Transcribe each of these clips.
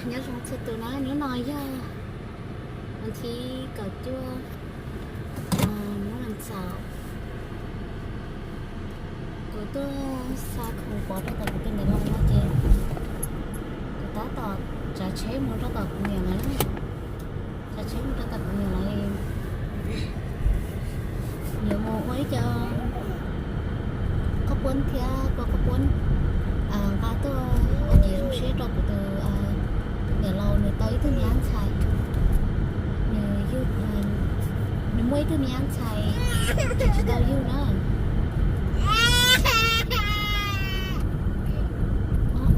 Nyob zoo txhua tus na, hnub no yog vas thib kaum cuaj, hnub vas xaum. Kuv tuaj xa khoom pov rau tom kuv tus niam laus no ces kuv tab tom tsav tsheb mus rau tom kuv niam lawv, tsav tsheb mus rau tom kuv niam lawv. Yuav mus ua ib co qhob puab thiab kua qhob puab nqa tuaj ua kev zoo siab rau kuv tus niam laus nws tau ib tug me nyab ntxhais. Nws yug, nws muaj ib tug me nyab ntxhais, tsis tau yug na.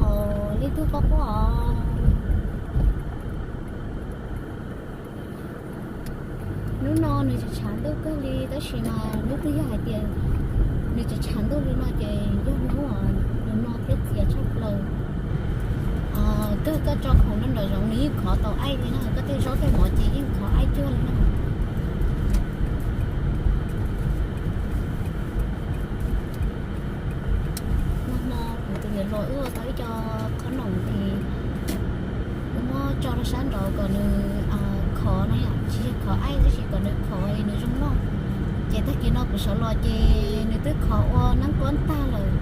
Ob, ib tug poj quaj os. Hnub no nws tseem tshav ntuj kawg li tab sis mas hnub twg yog hais tias nws tseem tshav ntuj li no ces yog hnub uas nws no thiab txias tshaj plaws. Kawg koj tso khoom rau nraum zoov nws yeej khov tau aib li na, koj tej zaub tej mov ces yeej khov aib cuag li na. Nag hmo kuv tus niam laus wb ua tau ib co qhob noom es kuv muab tso rau sab nraud kom nws khov na yom, tsis yog khov aib tab sis kom nws khov es nws zoo noj. Ces tag kis no kuv sawv los ces nws twb khov ua neeb kuab tag lawm.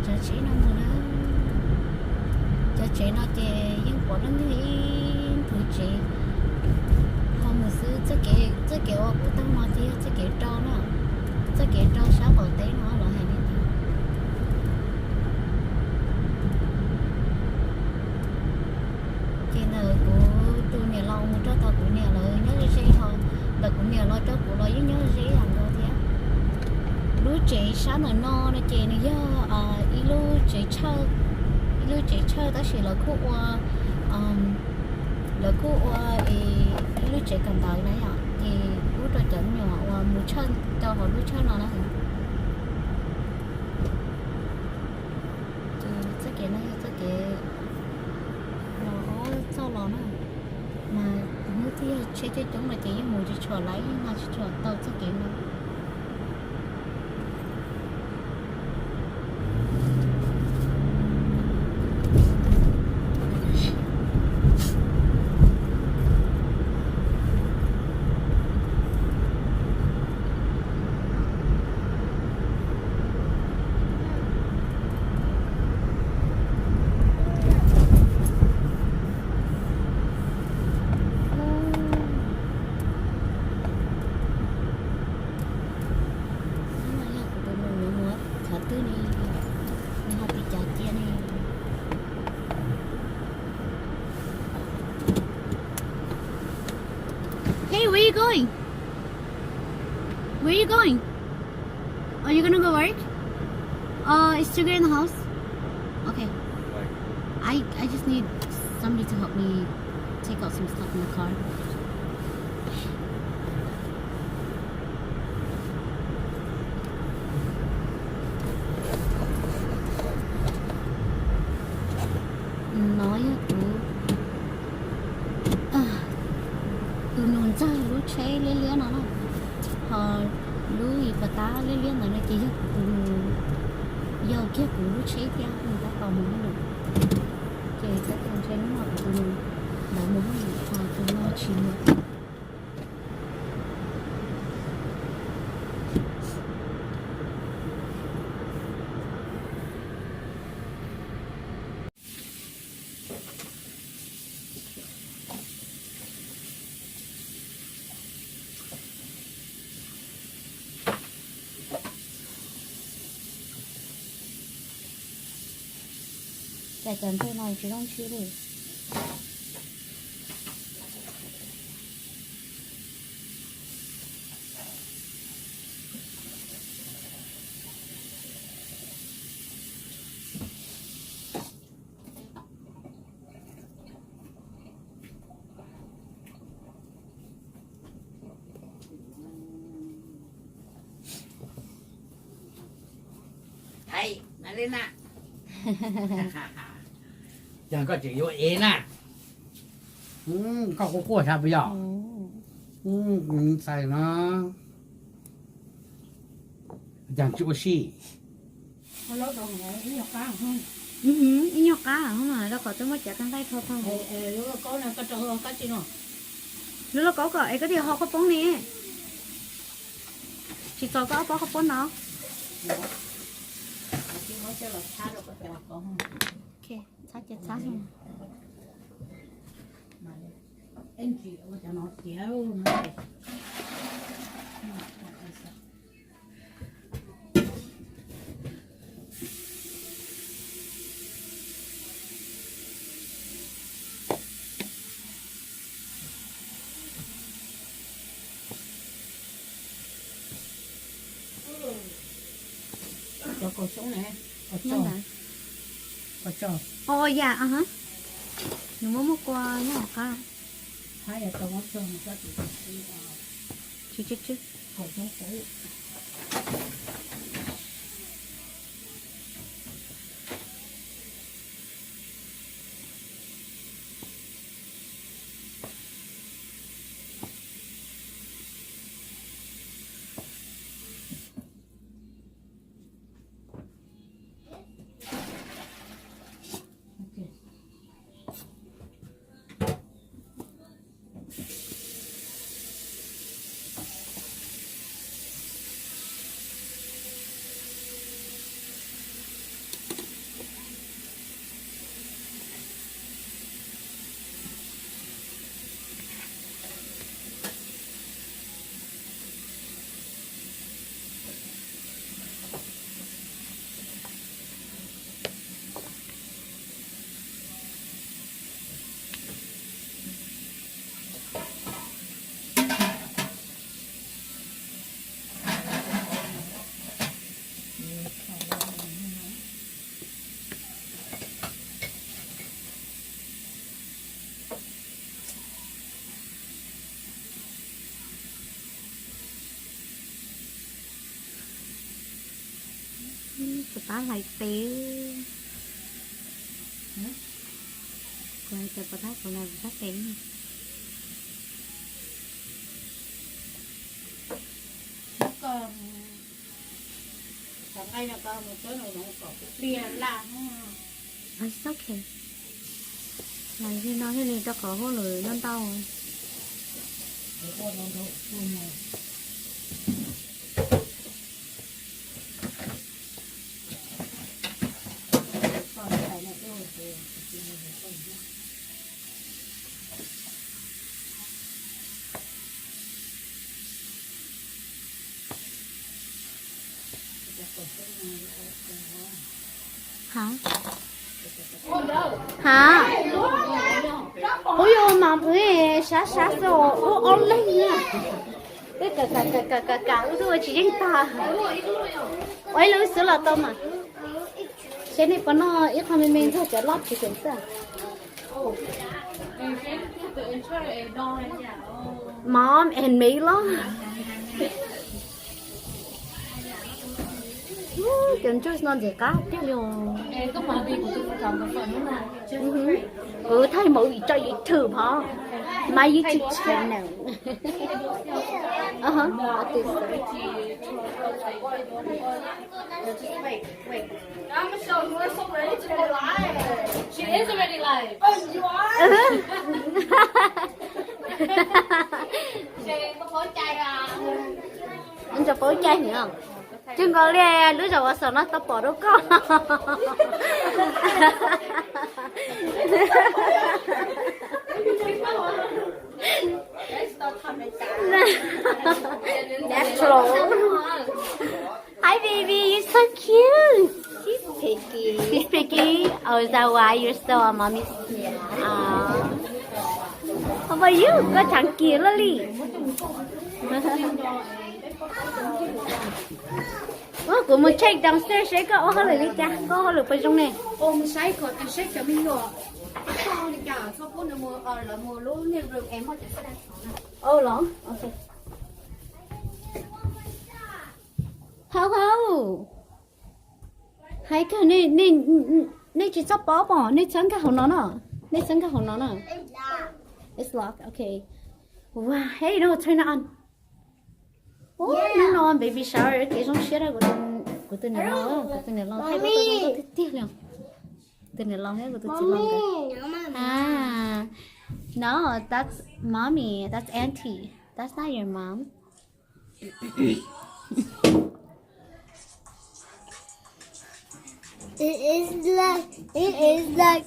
Tsav tsev no mus na, tsav tsev no ces yeej pom leej twg ib nthuv tsev ho mus xwb. Txoj kev uas kuv taug no ces yog txoj kev rau no, txoj kev rau sab qaum teb no los hais li ntawd. Ces ntawm kuv tus niam laus mus rau tom kuv niam lawv nyob ze ze ho, ntawm kuv niam los rau kuv los yeej nyob ze ib yam nkaus thiab. Lub tsev sab ntawm no no ces nws yog ib lub tsev, ib lub tsev tshawj tab sis lawv kuj ua, lawv kuj ua ib lub tsev kawm ntawv na yom, ces pub rau cov me nyuam uas mus tshawj rau hauv lub tshawj no na. Ces txoj kev no yog txoj kev los ob txoj los na, mas hnub twg yog tsheb coob coob no ces yeej mus tsis tshua laiv, yeej nqa tsis tshua tau txoj kev no. Hnub no yog kuv tus nus yuav mus qhov twg ne, nws ho tim cav cia ne. Hey, where you going? Where you going? Are you gonna go work? Uh, is Sugar in the house? Okay. I I just need somebody to help me take out some stuff in the car. No yog kuv tus nus ntxawg lub tsheb liab liab no na, ho lub ib pas tab liab liab ntawd no ces yog kuv tus nus yau kiag kuv lub tsheb thiab nws tab tom mus hauj lwm. Ces tab tom ntshe hnub no kuv tus nus ntawd mus hauj lwm ho tus no tsis mus. Cas cov ntses no tsis zoo siab li. Hais, Malena. Cas koj tseem yuav ev na? Koj quaj quaj sab puas yog? Ntxhais no, cas tsis ua si? Ib nyuag qab, rau qhov twb muab cov kab nqaij tho tho. Lub lauj kaub kom es koj thiaj ho qhaub poob ne. Tsis txaus koj ob pob qhaub poob no. Txhab ces txhab. Cov kaus xyoob ne, kaus tso, kaus tso. O ya, nws muaj muaj kua nyob hauv qab. Tsis, tsis, tsis. Puas tab hlais tes? Kuv hais tias puas tab, kuv hais puas tab tes. It's okay. Mas li no thiaj li rau qhov hauj lwm ntau ntau. Ha, ha, ub yuav mas ub sab sab xwb, ub ob leeg na. Wb kam kam kam kam kam wb twb ua tsis yeej tag. Ua ib lub xwb los tau mas. Seb nej puas noj ib qho me me ntxuag cov loj tsis xwb. Mom and me los. Cov ntsuag no ntxim qab tiag li os. Kuv thaij movie tso YouTube hov. My YouTube channel. Ntsuag paub caij heev. Tsis nkaus li, lub zos Uas Xos no tau pom rau koj. Natural. Hi, baby, you're so cute. She's picky. She's picky. Oh, is that why you're still on mommy's? Yeah. Aw. How about you? Koj tshav kis luaj li. Ua, kuv mus check downstairs seb koj ua hauj lwm li cas, koj ua hauj lwm puas zoo ne. Ua los, ok. Hauv hauv. Hais kawg nej, nej, Nej tsis txhob pov pom, nej txhob nkag hauv no na. Nej txhob nkag hauv no na. It's locked. Okay. Wow, hey, no, turn it on. Hnub no baby shower kev zoo siab rau kuv tus niam laus, kuv tus niam laus tiag tiag li. Tus niam laus thiab kuv tus txiv laus ntawd. Ah, no, that's mommy, that's auntie. That's not your mom. It is like, it is like,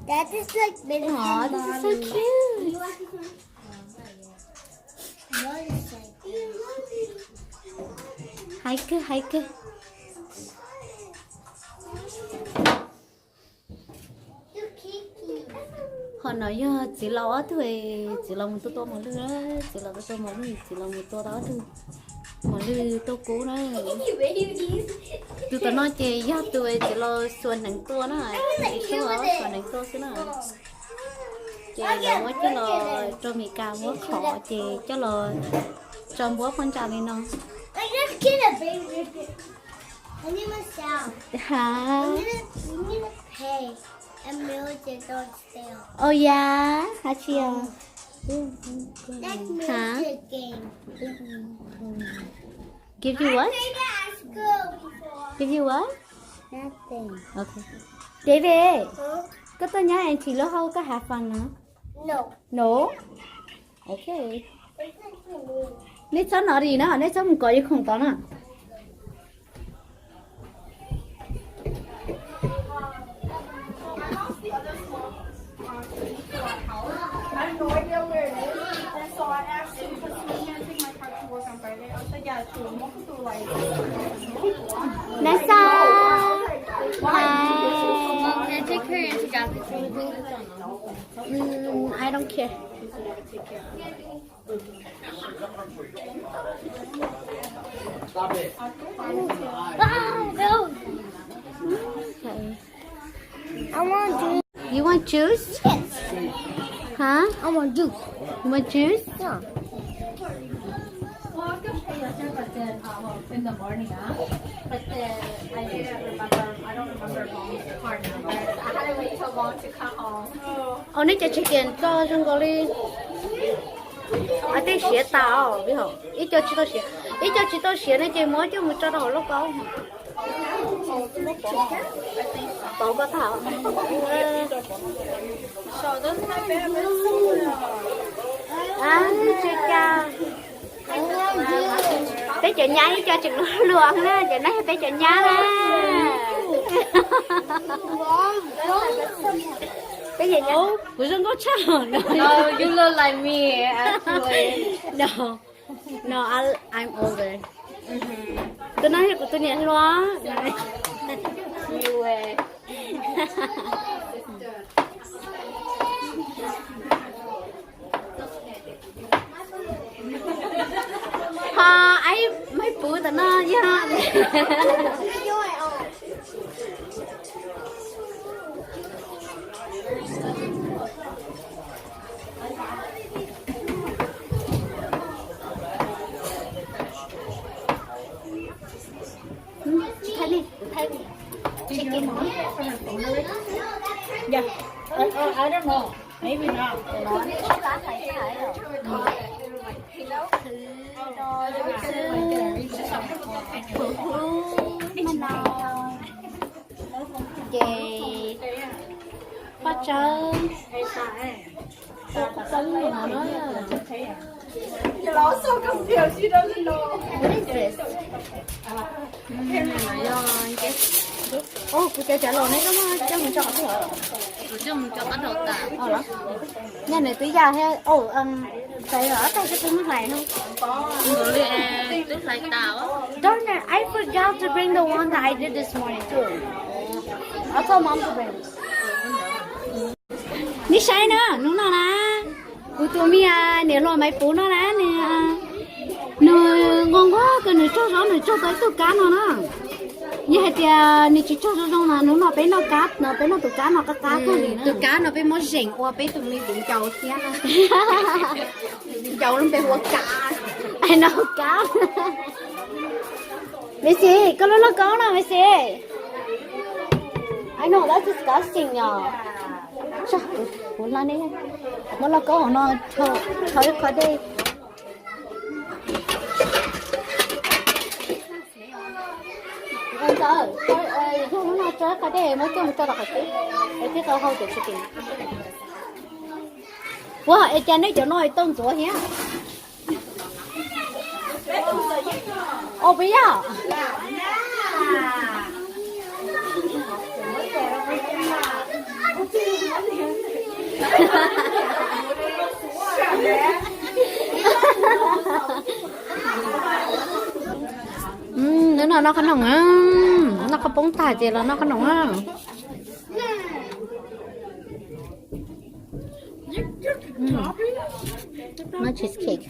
that is like, aw, this is so cute. Hais kawg, hais kawg. Qhov no yog txiv laus ob tug, txiv laus mus tua tua mos lwj, txiv laus tua tua mos lwj, txiv laus mus tua tau ob tug mos lwj tuaj kub na. Tus tom no ces yog tus txiv laus xuas hneev tua na, txiv laus xuas hneev tua xwb na. Ces lawv muab coj los rau Mes Kas muab khov ces coj los tso npuab phab ntsa li no. Ha. Oh yeah, hais tsis yog. Hah? Give you what? Give you what? Okay. David, koj tuaj nyob auntie lub hauv koj have fun na? No. Okay. Nej txhob nov ris na, nej txhob mus kov yus khoom tod na. Nasa. Hi. Can I take her into God's room? Mm, I don't care. Ah, no. Okay. I want juice. You want juice? Yes. Huh? I want juice. You want juice? Yeah. Well, I was gonna pay you, but then, uh, well, in the morning, huh? But then I didn't remember. I don't remember mom's card number. I had to wait till mom to come home. Ua nej cov tsev kias txo zoo nkaus li. Tej siav tas, ib co tsis tau siav, ib co tsis tau siav no ces muab coj mus tso rau hauv lauj kaub. Pauv koj tham. Tsis cas. Peb cov nyab ib co tseem luag luag na, cov no yog peb cov nyab na. Peb cov nyab. Kuv zoo nkauj tshaj no. No, you look like me, actually. No. No, I, I'm older. Tus no yog kuv tus niam hluas. Ho, aib, maiv puv tam no yog. Yeah. I, I, I don't know. Maybe not. Ces paj tsawb, paj tsawb no na. What is this? Kuv cov cov los ne, koj muab coj mus tso qab dhau. Kuv coj mus tso qab dhau tas. Nyaj nws twb yaj thiab. Txais los ob tag koj twb muab hlais no. Nkaus li twb hlais tas. Darn it, I forgot to bring the one that I did this morning too. I told mom to bring. Neb saib na, hnub no na, kuv tus me niam hluas Maiv Puv no na, nws, nws nquag nquag kawg, nws tsaug zog nws tsaug tau ib tug kab no na. Yog hais tias nws tsis tsaug zoo zoo na, hnub no peb noj kab no, peb noj tus kab no qab qab kawg li. Tus kab no peb muab zeem ua peb tus me viv ncaus thiab na. Viv ncaus lub npe hu ua Kab. Ai no Kab. Maiv Xis, koj lub lauj kaub no Maiv Xis. Ai no, that's disgusting, y'all. Kuv hla ne, muab lauj kaub hauv no rho ib qho dej. Ntxawm, yog lub no tso ib qho dej muab coj mus tso rau qhov twg, es thiaj tau hau cov chicken. Ua, es cas nej cov no tau ntxuav thiab? Ua puas yog? Hnub no noj qhob noom, noj qhob poob tag ces los noj qhob noom. Noj cheesecake.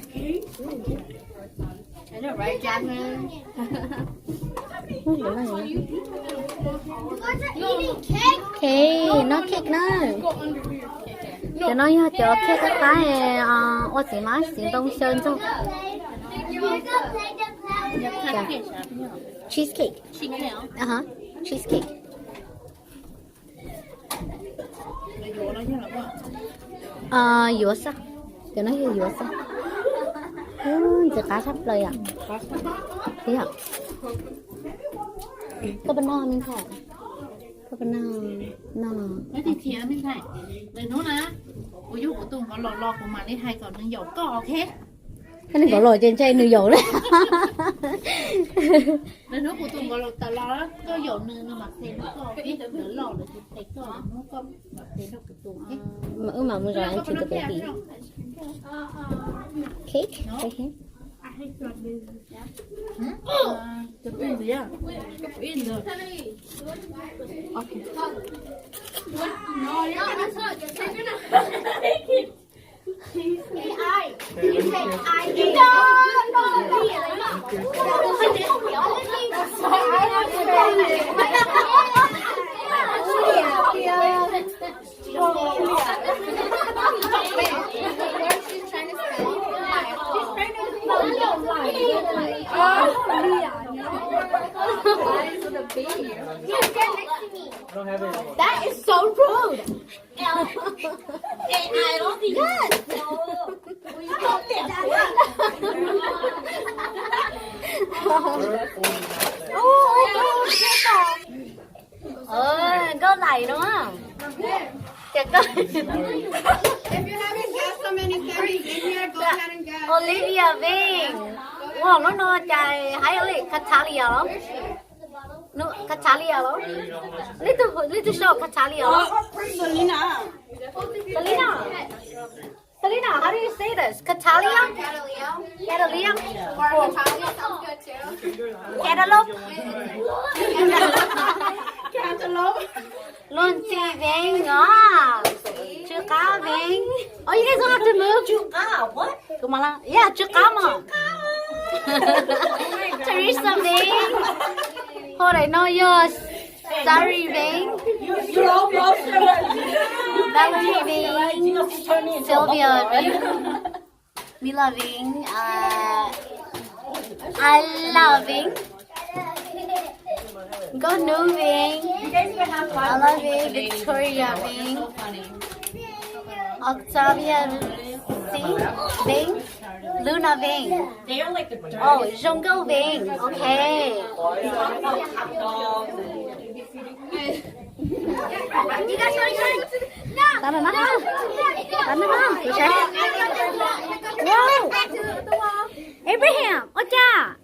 Cake, noj cake na. Cov no yog cov cake qab qab, ua txiv mab txiv ntoo xyaw ntxaug. Cheesecake. Cheesecake. Yuav xwb, cov no yog yuav xwb. Ntxim qab tshaj plaws yom. Koj puas noj me ntxhais? Koj puas noj? Noj. Hnub na, kuv yug kuv tus nkauj los los kuv mam li hais kom nws yaum koj, ok? Koj tus nkauj los ces ntshe nws yaum lawm. Hnub kuv tus nkauj los tawm los koj yaum nws, nws mam qhia koj, nws los lawm ces qhia koj, hnub koj mam qhia rau kuv tus. Wb mam mus zov to the baby. Cake right here. That is so rude. Yes. Ơ, nkauj laim no. Tias koj Olivia Veng. Ua lub no cas hais li Catalia los? Catalia los? Little show Catalia los? Selena. Selena. Selena, how do you say this? Catalia? Catalia? Cantaloupe? Cantaloupe. Luag ntxhi Veeng os. Tsw qab Veeng. Oh, you guys don't have to move. Kuv mam la, yeah, tsw qab mas. Teresa Veeng. Ho daim no yog Sari Veeng. Valerie Veeng. Sylvia Veeng. Mila Veeng. Ala Veeng. Nkauj Hnub Veeng. Ala Veeng, Victoria Veeng. Octavia Veeng. Luna Veeng. Oh, Zoo Nkauj Veeng. Ok. Abraham, ua cas?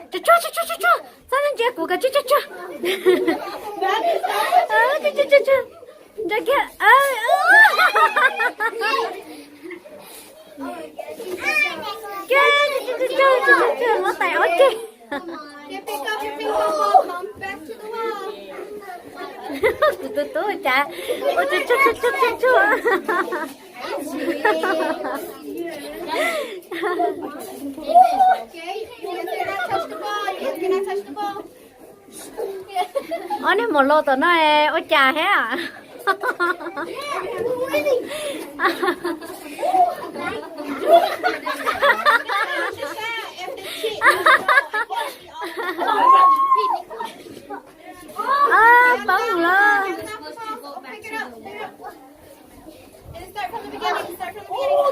Tsuag tsuag tsuag tsuag tsuag, txhob ntsia kuv, koj tsuag tsuag tsuag. Tsuag tsuag tsuag tsuag. Ntsia kiag. Muab tais ob ceg. Kuv tus tub cas ua tsuag tsuag tsuag tsuag tsuag. Ob niag mos los tom no ua cas thiab? Poob lawm. Pick it up, pick it up. And start from the beginning, start from the beginning.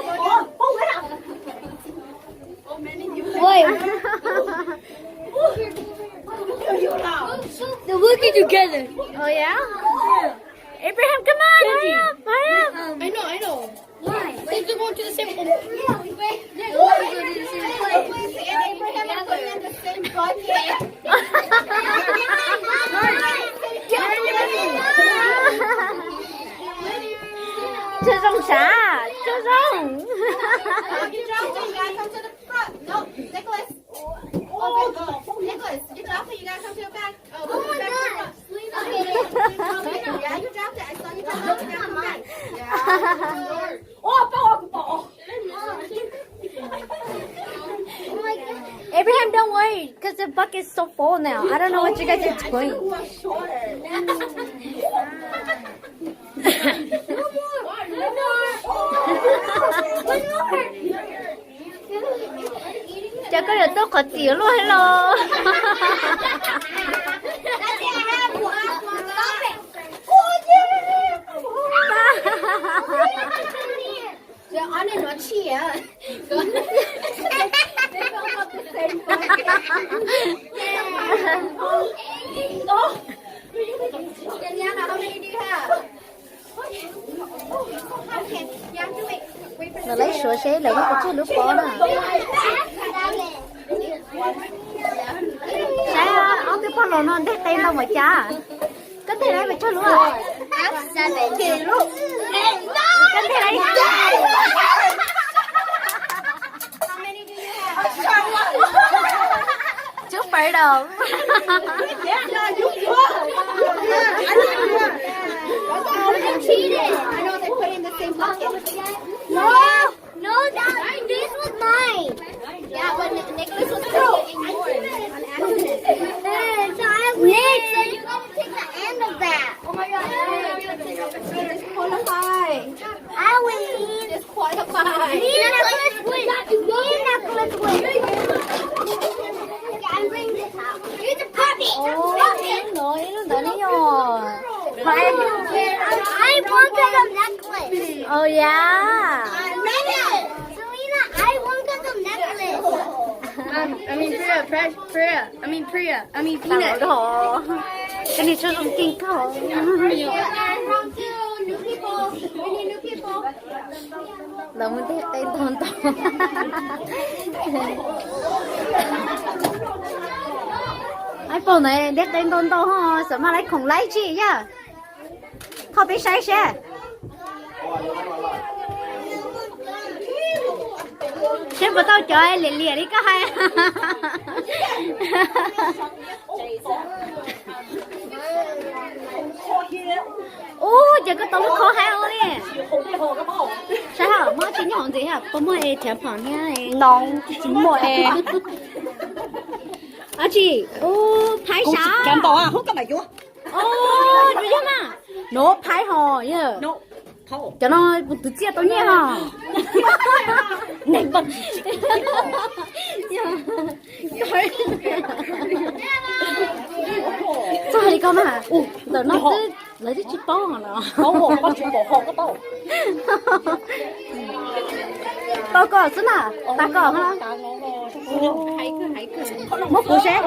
Wait. They're working together. Oh yeah? Abraham, come on, hurry up, hurry up. I know, I know. Why? They could go to the same place. Yeah, we went. They could go to the same place. And Abraham are going in the same bucket. Tsuag zoo sav, tsuag zoo. You dropped it, you gotta come to the front. No, Nicholas. Oh, Nicholas, you dropped it, you gotta come to the back. Oh, back to the front. Okay, yeah, you dropped it. I saw you drop it. You gotta come back. Yeah. Abraham, don't worry, because the bucket is so full now. I don't know what you guys are doing. Cas koj yuav tuaj qhov txiv luaj los? Lawv laib suav seb lawv muaj pes tsawg lub pob na. Saib ob tug pog laus no nteg qe ntau npaum cas. Koj nteg laib pes tsawg lub? Koj nteg laib. Two pawv daus. No, that, this was mine. Yeah, but Ni- Nicholas was putting it in yours on accident. Nick, so you gotta take the end of that. Oh my God. Disqualified. I win. Disqualified. Me and Nicholas win. Me and Nicholas win. Okay, I'm bringing this out. Here's a puppet. Ib lub ntawd, ib lub ntawd ne yog. I won because of necklace. Oh yeah. Selena, I won because of necklace. Um, I mean, Priya, Priya, Priya, I mean, Priya, I mean, Peanut. Koj niag tsuag zoo keej kawg. And round two, new people. We need new people. Lawv muaj nteg qe ntau ntau. Ib pab ntawd nteg qe ntau ntau ho xav mas laib khoom laib tsi yaj. Qhov peb saib seb. Seb puas tau cov liam liam li koj hais. Ub, ces koj tau lub khau hais ua li. Saib hos, muaj tsi nyob hauv ntxiv hos, puas muaj es thiav phom thiab? No, tsis muaj es. Ab tsi, ub, phaib sab. Ub, yog mas. No phaib hos yog. Cov no tus txiaj tau nyiaj hos. Txog li koj mas, ntawm no twb lawv twb tsis paub los. Tau koj xwb na, tas koj. Muab kuv seb.